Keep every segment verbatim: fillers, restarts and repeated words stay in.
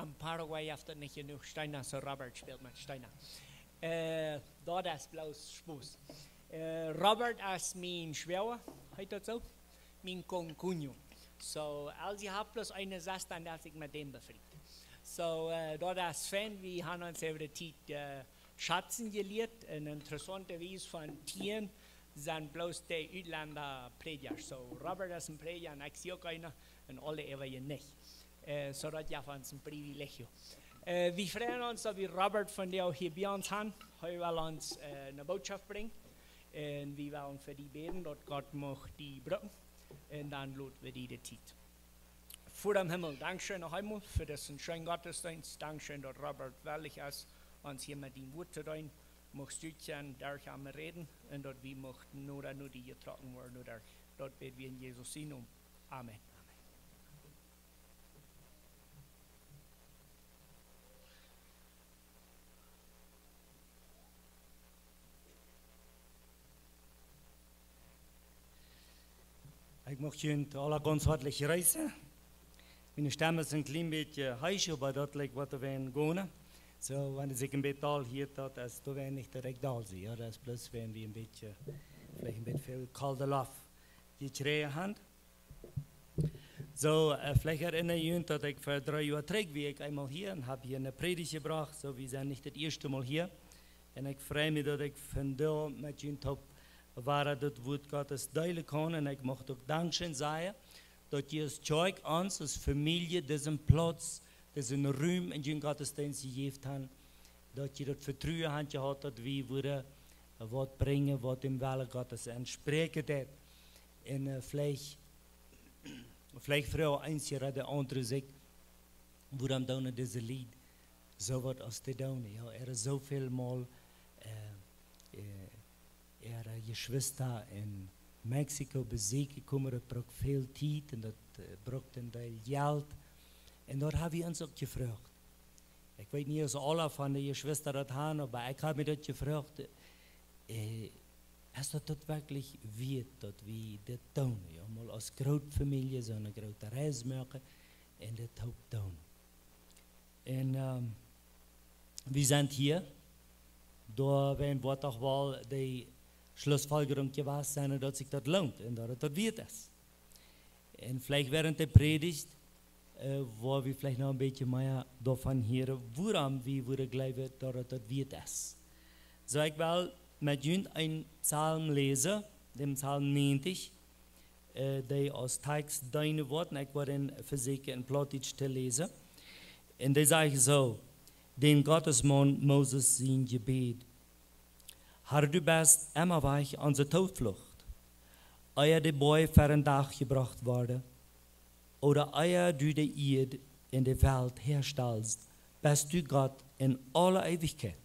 En Paraguay haft daut nich jenuach Steena, soo Robert spält met Steena. Äh, daut es bloos Spos. Äh, Robert es mien Schwoaga, heet daut soo? Mien concuño. Soo, aus ekj hab bloos eene Sesta, dan sie ekj met däm befriet. Soo, äh, daut es fein, wie haben ons äwa de Tiet, äh, schazen jelieet. En interessaunte Wies von tieen sent bloos de Utlenda Prädjasch. Soo, Robert es een Prädja un ekj sie uk eena un aule äwaje nich. Äh, soo daut jeft ons een Privilegio. Äh, wie freien ons, daut wie Robert vondoag hia bie ons haben. Hee well ons, äh, eene Botschaft brinjen. Un wie wellen fa die bäden, daut Gott mucht die brucken. Un dan lot wie die de Tiet. Voda em Himmel, dankscheen noch eemol fa disen scheenen Gottesdeenst. Dankscheen, daut Robert wellich es, ons hia met dien Wuat to deenen. Muchst du dan derch am räden un daut wie muchten noda no die jetrocken woaren, noda derch. Daut bäd wie en Jesus sien Nomen. Amen. Ekj mucht junt aula gaunz hoatlich jreessen. Miene Stemm es een kjlien bät heesch, oba daut lat wie doawäajen gonen. Soo, wan et sikj een bät doll hieet, daut es doawäajen nich, daut ekj doll sie. Jo, daut es bloos, wan wie een bät, veleicht een bät väl kolde Loft jekjräajen haben. Soo, äh, veleicht erinnren jie junt, daut ekj ver dree Joa trigj wia ekj eemol hia un hab hia eene Prädicht jebrocht. Soo, wie sent nich daut ieeschte Mol hia. Un ekj frei mie, daut ekj vondoag met junt toop wada daut Wuat Gottes deelen kaun. Un ekj mucht uk dankscheen sajen, daut jie aus Kjoakj ons, aus Famielje, disen Plauz, disen Rum en jun Gottesdeenst jejäft haben, daut jie daut Vetruen haben jehaut, daut wie wudden waut brinjen, waut däm Wellen Gottes entspräakjen deit. Un, äh, veleicht, veleicht froagen eenje de aundre sikj, wuarom doonen dise Lied soo waut aus dee doonen? Jo, äa es soo väl Mol, äh, äh, äare Jeschwista en Mexiko besieekjen komen, daut brukt väl Tiet un daut, äh, brukt een Deel Jelt. Un daut hab wie ons uk jefroacht. Ekj weet nich aus aule von de Jeschwista daut haben, oba ekj hab mie daut jefroacht, äh, es daut, daut werkjlich wieet, daut wie dit doonen? Jo, mol aus groote Famielje soone groote Reis moaken un dit toop doonen. Un, ähm, wie sent hia, doa woat doch woll de Schlussfolgerung jewast sennen, daut sikj daut loont un daut et daut wieet es. Un veleicht während de Prädicht, äh, woa wie veleicht noch een bät mea doavon hieren, wuarom wie wudden jleewen, daut et daut wieet es. Soo, ekj well met junt een Psalm läsen, dän Psalm näajentich, äh, dee aus Tekjst deenen woat, un ekj woa dän vesieekjen en Plautdietsch to läsen. Un dee sajcht soo, dän Gottesmaun Moses sien Jebäd. Herr, du best emma wajch onse Tooflucht. Ea de Boaj ver dän Dach jebrocht worden, ooda ea du de Ieed un de Welt häastalst, best du Gott en aule Eewichkjeit.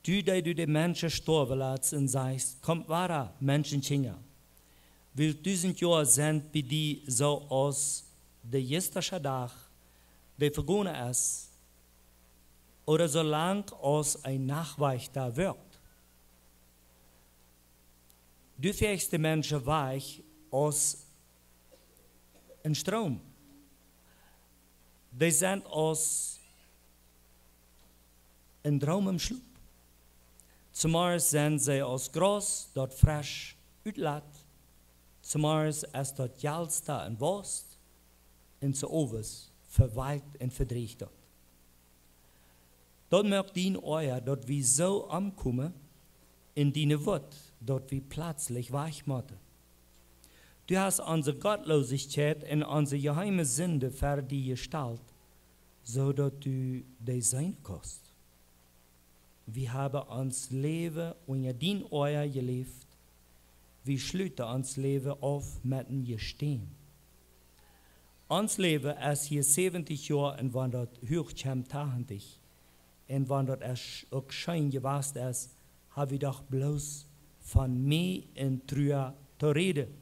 Du, dee du de Menschen stoawen latst un sajchst: Komt wada, Menschenkjinja. Wiels dusent Joa sent bie die soo aus de jistrische Dach, dee vegonen es, ooda soo lang aus een Nachtwajchta wirkt. Du fäakjst de Menschen wajch aus een Stroom. Dee sent aus een Droom em Schlop. Zemorjes sent see aus Graus, daut fresch utlat. Zemorjes es daut Jelsta un waust, un zemowes vewalkjt un vedrieecht daut. Daut moakt dien Oaja, daut wie soo omkomen, un diene Wut, daut wie pletslich wajch motten. Du hast onse Gottlosichkjeit un onse jeheime Sind ver die jestalt, soo daut du dee seenen kaust. Wie haben ons Läwen unja dien Oaja jeläft, wie schluten ons Läwen auf met een Jestän. Ons Läwen es hia säwentich Joa un wan daut huach kjemt, tachentich. Un wan daut es uk scheen jewast es, hab wie doch bloos von Mäh un Trua to räden.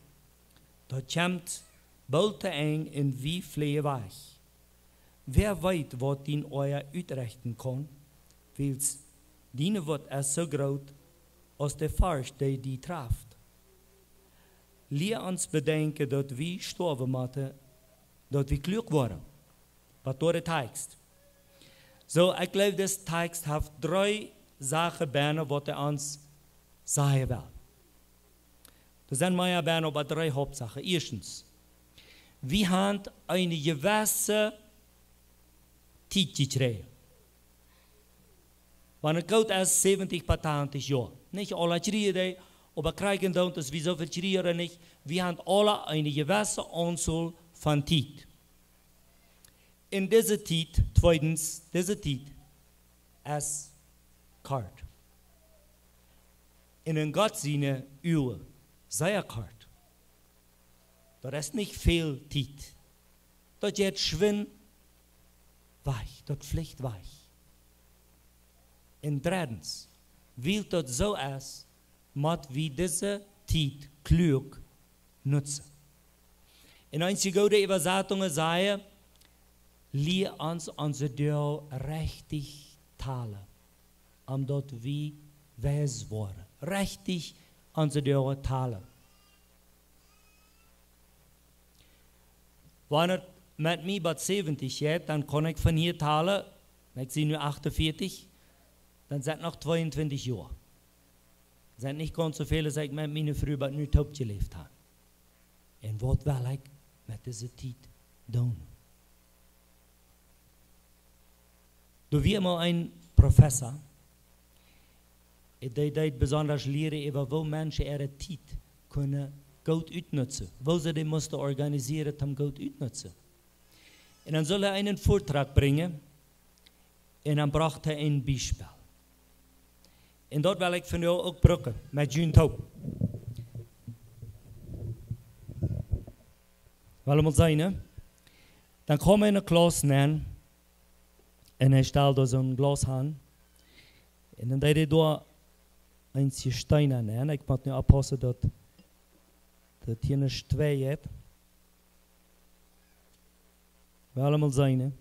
Daut kjemt boolt to Enj un wie fleajen wajch. Wäa weet, waut dien Oaja utrechten kaun, wiels diene Wut es soo groot aus de Forcht, dee die traft. Lia ons bedenkjen, daut wie stoawen motten, daut wie kluak woaren. Waut doa de Tekjst? Soo, ekj jleew, dis Tekst haft dree Sachen bennen, waut hee ons sajen well. Doa sent mea bennen, oba dree Hauptsachen. Ieeschtens, wie haben eene jewesse Tiet jekjräajen. Wan et goot es, säwentich bat tachentich Joa. Nich aule kjrieen dee, oba kjrieen doonen, daut wie soo väl kjrieen nich. Wie haben aule eene jewesse Aunzahl von Tiet. En dise Tiet, tweedens, dise Tiet es kort. En Gott siene Uagen sea kort. Daut es nich väl Tiet. Daut jeit schwind wajch, daut flicht wajch. En dreddens, wiels daut soo es, mott wie dise Tiet kluak nutzen. En eenje goode Äwasatungen sajen: Lia ons onse Doag rechtich talen, om daut wie wies woaren. Rechtich onse Doag talen. Wan et met mie bat säwentich jeit, dan kaun ekj von hia talen, ekj sie nu achtundvieetich, dan sent noch tweeuntwintich Joa. Sent nich gaunz soo väl, aus ekj met miene Fru bat nu toop jeläft hab. Un waut well ekj met dise Tiet doonen? Doa wia mol een Professor, dee deed besonda lieren äwa woo Menschen äare Tiet kunnen goot utnutzen, woo see dee musten organisieren, om goot utnutzen. Un dan sull hee eenen Vortrag brinjen, un dan brocht hee een Biespel. Un daut well ekj vondoag uk brucken, met junt toop. Well wie mol seenen, nä? Dan kjeem hee en de Klauss nenn, un hee stald doa soon Glas han. Un dan deed hee doa eenje Steena nenn. Ekj mott nu oppaussen, daut, daut hia nich twei jeit. Well wie mol seenen, nä?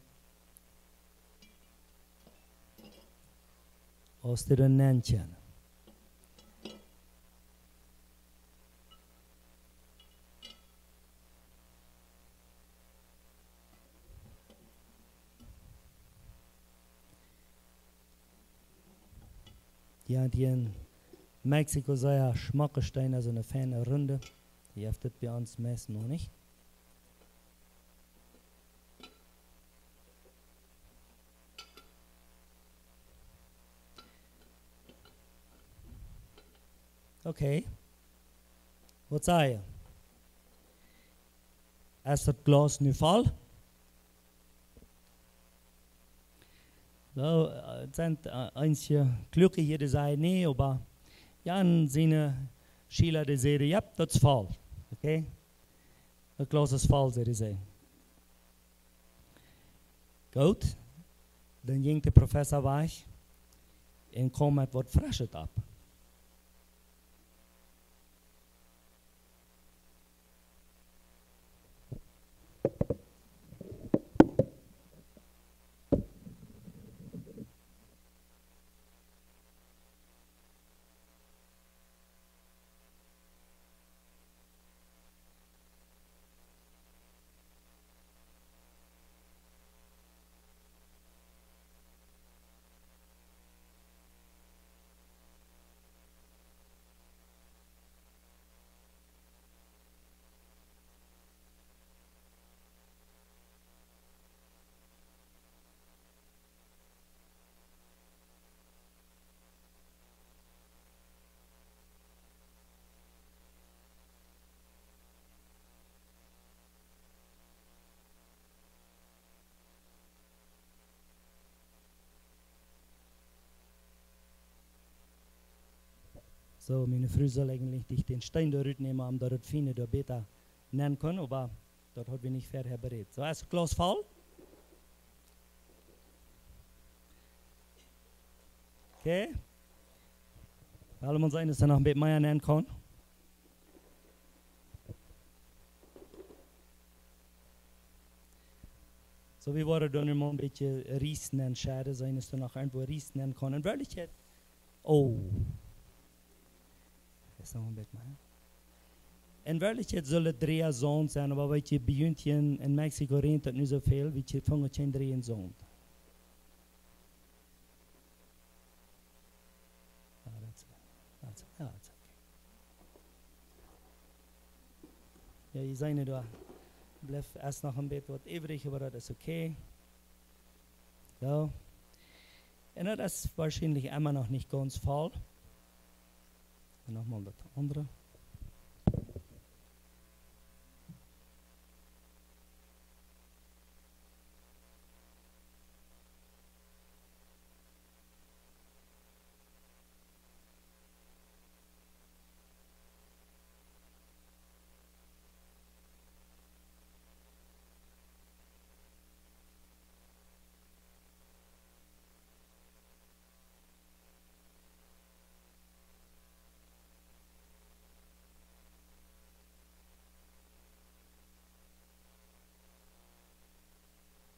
Aus dee dan nenn kjeemen. Dee haft hia en Mexiko sea schmocke Steena, soo eene feine Runde. Dee haft et bie ons meist noch nich. Okay. Waut saj jie? Es daut Glas nu voll? Well, äh, et sent, äh, eenje Kluake hia, dee sajen nä, oba Jan siene Schiela, dee säden: "Jep, daut es voll." Okay? Daut Glas es voll, säden see. Goot, dan jinkj de Professor wajch un kjeem met waut Freschet opp. Soo, miene Fru sull eejentlich dän Steen doa rutnämen, om daut et fiene doa bäta nenn kunn, oba daut haud wie nich verhäa berät. Soo, es daut Glas voll? Okay. Well wie mol seenen, aus doa noch een bät mea nenn kaun. Soo, wie woaren dan nu mol een bät Ries nenn scheiden, seenen, aus doa noch irjentwua Ries nenn kaun. En Werkjlichkjeit, oh. Es noch een bät mea. En Werkjlichkjeit sull et dreeja Saunt sennen, oba weet jie, bie junt hia en, en Mexiko räajent et nu soo väl, wie jie fungen kjeen dreejen Saunt. Jo, jie seenen, doa blift noch een bät waut übrig, oba daut es okay. Jo. Un daut es woarschienlich emma noch nich gaunz voll. Un nochmol daut aundre.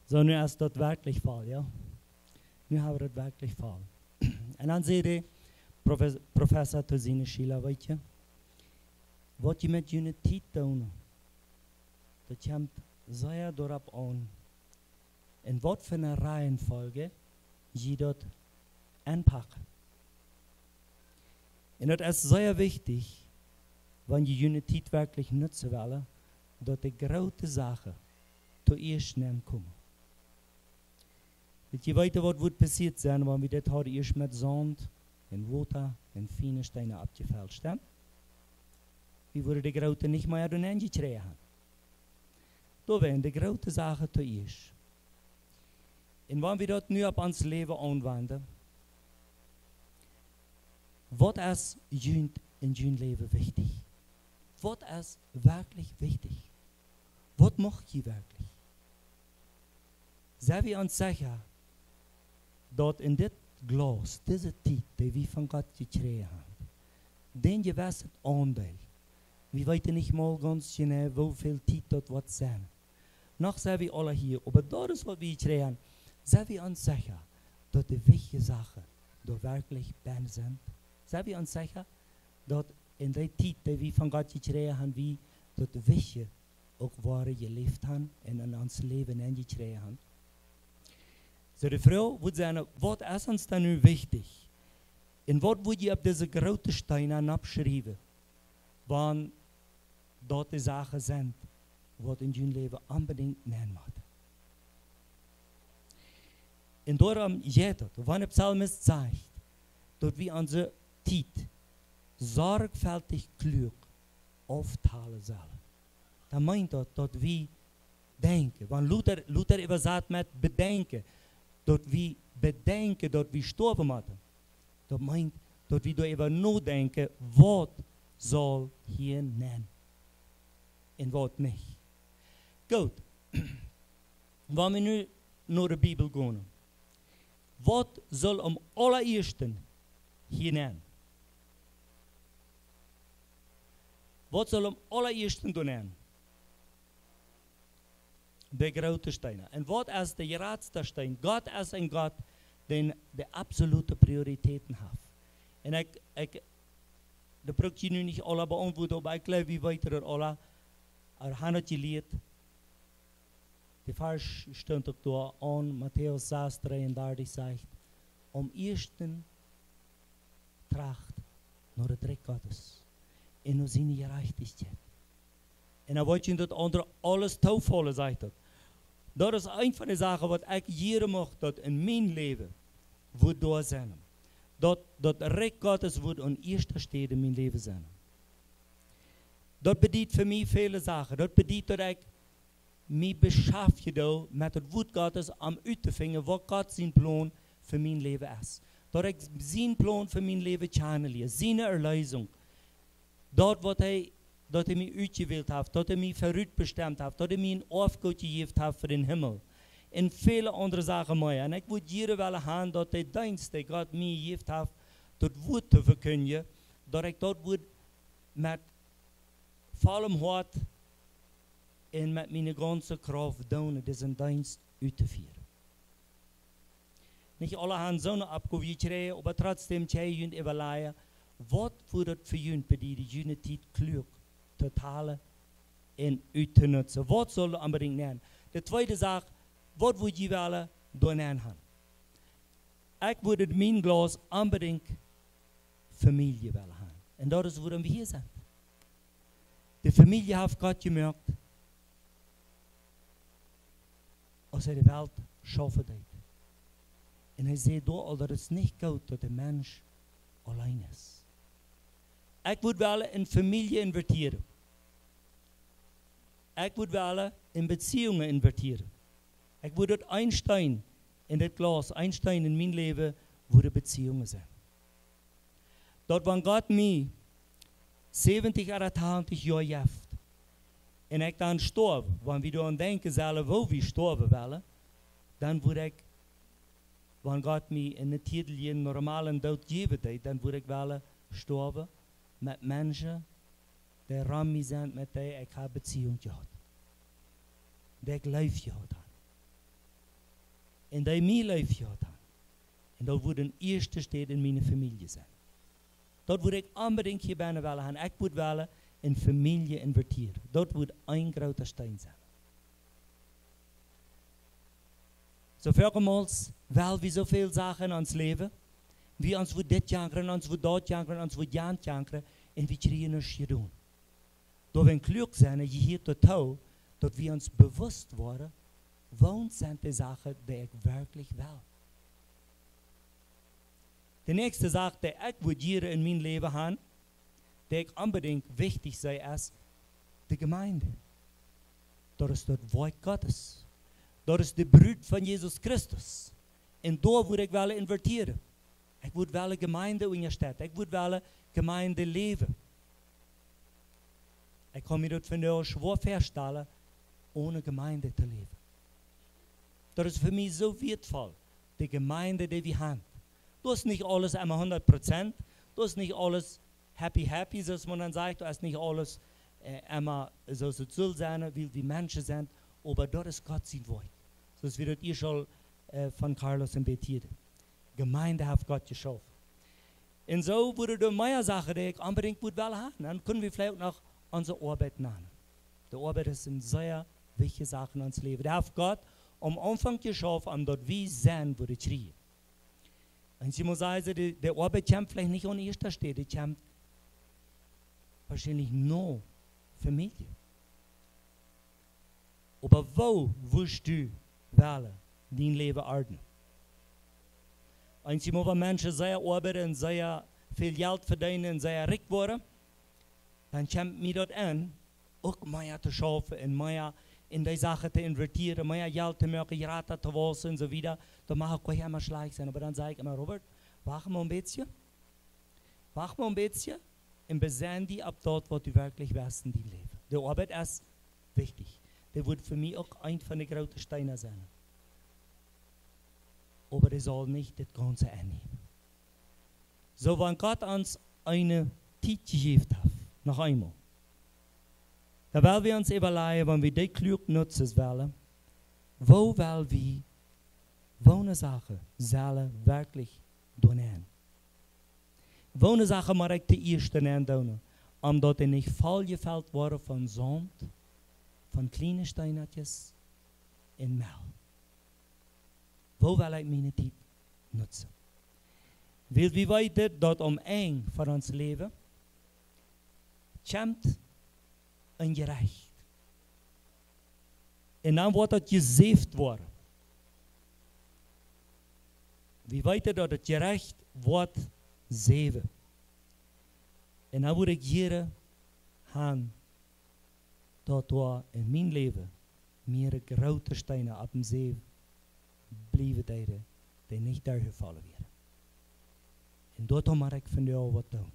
Soo, nu es daut werkjlich voll, jo? Nu hab wie daut werkjlich voll. Un dan säd de Profes-, Professor to siene Schiela: Weet jie, waut jie met june Tiet doonen, daut kjemt sea doaropp aun, en waut fa eene Reihenfolge jie daut enpacken. Un daut es sea wichtich, wan jie june Tiet werkjlich nutzen wellen, daut de groote Sachen toieescht nenkomen. Wiels jie weeten, waut wudd passieet sennen, wan wie dit hauden ieescht met Saunt un Wota un fiene Steena oppjefelt, stemmt? Wie wudden de groote nich mea doahan jekjräajen haben. Doa wieren de groote Sachen toieescht. Un wan wie daut nu opp ons Läwen aunwenjen, waut es junt en jun Läwen wichtich? Waut es werkjlich wichtich? Waut mucht jie werkjlich? Sent wie ons secha, daut en dit Glaus, dise Tiet, dee wie von Gott jekjräajen haben, dän jewessen Aundeel, wie weeten nich mol gaunz jeneiw, woo väl Tiet daut woat sennen. Noch sent wie aula hia, oba daut es, waut wie kjrieen. Sent wie ons secha, daut de wichtje Sachen doa werkjlich bennen sent? Sent wie ons secha, daut en dee Tiet, dee wie von Gott jekjräajen haben, wie daut wichtje uk woaren jeläft haben un en ons Läwen enjekjräajen haben? Soo, de Froag wudd sennen: Waut es ons dan nu wichtich? Un waut wudd jie opp dise groote Steena nopp schriewen, wan daut de Sachen sent, waut en jun Läwen onbedinjt nenn motten? Un doarom jeit daut, wan de Psalmist sajcht, daut wie onse Tiet sorgfältig kluak auftalen sellen, dan meent daut, daut wie denkjen. Wan Luther, Luther äwasat met bedenkjen, daut wie bedenkjen, daut wie stoawen motten, daut meent, daut wie doaräwa nodenkjen, waut saul hia nenn un waut nich. Goot, wan wie nu no de Bibel gonen, waut saul aum aulaieeschten hia nenn? Waut saul aum aulaieeschten doa nenn? De groote Steena. Un waut es de jratsta Steen? Gott es een Gott, dee de absolute Prioritäten haft. Un ekj, ekj, daut bruck ekj nu nich aula beauntwuaden, oba ekj jleew, wie weeten daut aula. Wie haben daut jelieet. De Varsch stunt uk doa aun, Matäus sas dreeundartich sajcht: Aum ieeschten tracht no daut Rikj Gottes un no siene Jerajchtichkjeit, un dan woat junt daut aundre aules toofaulen, sajcht daut. Daut es eent von de Sachen, waut ekj jieren mucht, daut en mien Läwen wudd doa sennen. Daut, daut Rikj Gottes wudd aun ieeschte Städ en mien Läwen sennen. Daut bediet fa mie väle Sachen. Daut bediet, daut ekj mie beschaftjen doo met daut Wuat Gottes, om uttofinjen, waut Gott sien Plon fa mien Läwen es. Daut ekj sien Plon fa mien Läwen kjanen lia, siene Erleesunk. Daut, waut hee, daut hee mie utjewält haft, daut hee mie verut bestemt haft, daut hee mie een Oafgoot jejäft haft fa dän Himmel. Un väle aundre Sachen mea. Un ekj wudd jieren wellen haben, daut de Deenst, dee Gott mie jejäft haft, daut Wuat to vekjindjen, daut ekj daut wudd met vollem Hoat un met miene gaunze Krauft doonen, disen Deenst uttofieren. Nich aula haben soone Oppgow jekjräajen, oba trotzdäm kjenn jie junt äwalajen, waut wudd daut fa junt bedieden, june Tiet kluak to talen un uttonutzen? Waut saul doa onbedinjt nenn? De tweede Sach, waut wudd jie wellen doa nenn haben? Ekj wudd en mien Glaus onbedinjt Famielje wellen haben. Un daut es, wuarom wie hia sent. De Famielje haft Gott jemoakt, aus hee de Welt schaufen deed. Un hee säd doa aul, daut es nich goot, daut de Mensch auleen es. Ekj wudd wellen en Famielje invertieren. Ekj wudd wellen en Beziehungen invertieren. Ekj wudd daut een Steen en dit Glaus, een Steen en mien Läwen, wudden Beziehungen sennen. Daut wan Gott mie säwentich ooda tachentich Joa jeft un ekj dan stoaw, wan wie doaraun denkjen sellen, woo wie stoawen wellen, dan wudd ekj, wan Gott mie en natuurlichen, normalen Doot jäwen deed, dan wudd ekj wellen stoawen met Menschen, dee rom mie sent, met dee ekj hab Beziehung jehaut, dee ekj leef jehaut hab, un dee mie leef jehaut hab. Un daut wudd en ieeschte Städ en miene Famielje sennen. Daut wudd ekj onbedinjt hia bennen wellen haben. Ekj wudd wellen en Famielje invertieren. Daut wudd een groota Steen sennen. Soo väl mol well wie soo väl Sachen en ons Läwen, wie ons wudd dit jankren, ons wudd daut jankren, ons wudd jant jankren, un wie kjrieen nuscht jedonen. Doa wan kluak sennen, jehieet doatoo, daut wie ons bewusst woaren, waut sent de Sachen, dee ekj werkjlich well. De näakjste Sach, dee ekj wudd jieren en mien Läwen haben, dee ekj onbedinjt wichtich see, es de Jemeent. Daut es daut Woakj Gottes. Daut es de Brut von Jesus Christus. Un doa wudd ekj wellen invertieren. Ekj wudd wellen Jemeent unjastetten. Ekj wudd wellen Jemeent läwen. Ekj kaun mie daut vondoag schwoa väastalen, onen Jemeent to läwen. Daut es fa mie soo wieetvoll, de Jemeent, dee wie haben. Daut es nich aules emma hundat Prozent, daut es nich aules happy happy, soo aus maun dan sajcht, daut es nich aules, äh, emma soo aus et sull sennen, wiels wie Menschen sent, oba daut es Gott sien Woakj. Soo aus wie daut ieescht aul, äh, von Carlos en bät hieeden. Jemeent haft Gott jeschaufen. Un soo wudden doa mea Sachen, dee ekj onbedinjt wudd wellen haben. Dan kjennen wie veleicht uk noch onse Oabeit nämen. De Oabeit es eene sea wichtje Sach en ons Läwen. Doa haft Gott aum Aunfank jeschaufen, om daut wie sennen wudden kjrieen. Un ekj mott sajen, de, de Oabeit kjemt veleicht nich aun ieeschte Städ, dee kjemt woarschienlich no Famielje. Oba woo wurscht du wellen dien Läwen ordnen? Eenjemol, wan Menschen sea oabeiden un sea väl Jelt vedeenen un sea rikj woaren, dan kjemt mie daut aun, uk mea to schaufen un mea en dee Sachen to invertieren, mea Jelt to moaken, jrata to wausen un soo wieda. Daut mach uk nich emma schlajcht sennen, oba dan saj ekj emma: "Robert, wacht mol een bät. Wacht mol een bät un besenn die opp daut, waut du werkjlich west en dien Läwen." De Oabeit es wichtich. Dee woat fa mie uk eent von de groote Steena sennen. Oba dee saul nich daut gaunze ennämen. Soo, wan Gott ons eene Tiet jejäft haft, noch eemol, dan well wie ons äwalajen, wan wie dee kluak nutzen wellen, woo well wie, woone Sachen sellen werkjlich doonen? Woone Sachen mott ekj toieescht doonen, om daut dee nich voll jefelt woaren von Saunt, von kjliene Steenakjes un Mäl? Woo well ekj miene Tiet nutzen? Wiels wie weeten, daut aum Enj von ons Läwen kjemt een Jerecht. Un dan woat daut jesäft woaren. Wie weeten, daut daut Jerecht woat säwen. Un dan wudd ekj jieren haben, daut doa en mien Läwen mea groote Steena opp dän Säw bliewen deeden, dee nich derchjefaulen wieren. Un doaromm mott ekj vondoag waut doonen.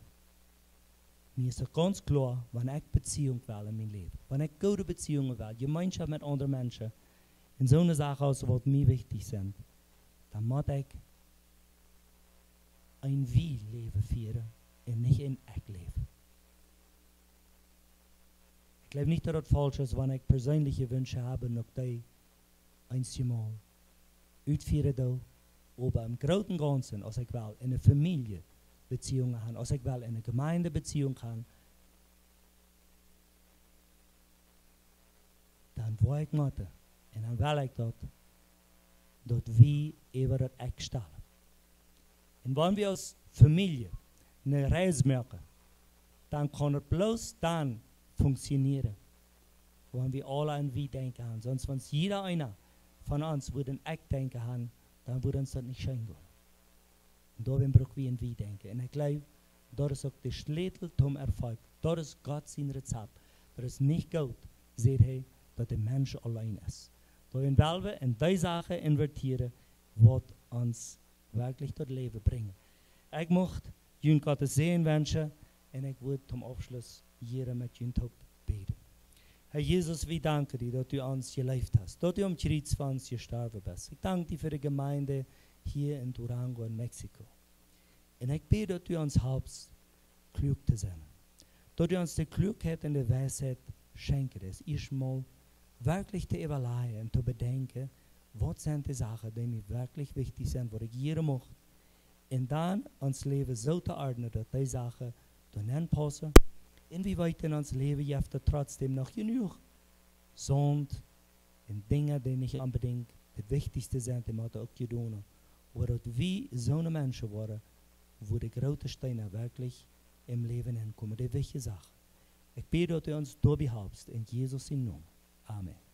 Mie es daut gaunz kloa, wan ekj Beziehung well en mien Läwen, wan ekj goode Beziehungen well, Jemeenschoft met aundre Menschen, un soone Sachen aus waut mie wichtich sent, dan mott ekj een Wie-Läwen fieren un nich een Ekj-Läwen. Ekj jleew nich, daut daut faulsch es, wan ekj perseenelje Wunschen hab un uk dee eenjemol utfieren doo, oba em grooten gaunzen, aus ekj well enne Famielje Beziehungen haben, aus ekj well enne Jemeent Beziehung haben, dan woa ekj motten, un dan well ekj daut, daut wie äwa daut Ekj stalen. Un wan wie aus Famielje eene Reis moaken, dan kaun et bloos dan funktionieren, wan wie aule aun wie denkjen haben. Sonst, wan jieda eena von ons wudd aun ekj denkjen haben, dan wudd ons daut nich scheen gonen. Un doawäajen bruck wie aun wie denkjen. Un ekj jleew, daut es uk de Schlätel toom Erfolg. Daut es Gott sien Rezept. Daut es nich goot, sajcht hee, daut de Mensch auleen es. Doawäajen well wie en dee Sachen investieren, waut ons werkjlich daut Läwen brinjen. Ekj mucht junt Gottes Säajen wenschen un ekj wudd toom Aufschluss hia met junt toop bäden. Herr Jesus, wie danken die, daut du ons jeleeft hast, daut du aum Kjriez fa ons jestorwen best. Ekj dank die fa de Jemeent hia en Durango en Mexiko. Un ekj bäd, daut du ons halpst, kluak to sennen. Daut du ons de Kluakheit un de Weisheit schenkjen deist, ieescht mol werkjlich to äwalajen un to bedenkjen, waut sent de Sachen, dee mie werkjlich wichtich sent, waut ekj hieren mucht. Un dan ons Läwen soo to ordnen, daut dee Sachen doa nenn paussen. Un wie weeten, en ons Läwen jeft et trotzdäm noch jenuach Saunt un Dinja, dee nich onbedinjt daut Wichtichste sent, dee motten uk jedonen. Oba daut wie soone Menschen woaren, wua de groote Steena werkjlich em Läwen hankomen, de wichtje Sachen. Ekj bäd, daut du ons doabie halpst, en Jesus sien Nomen. Amen.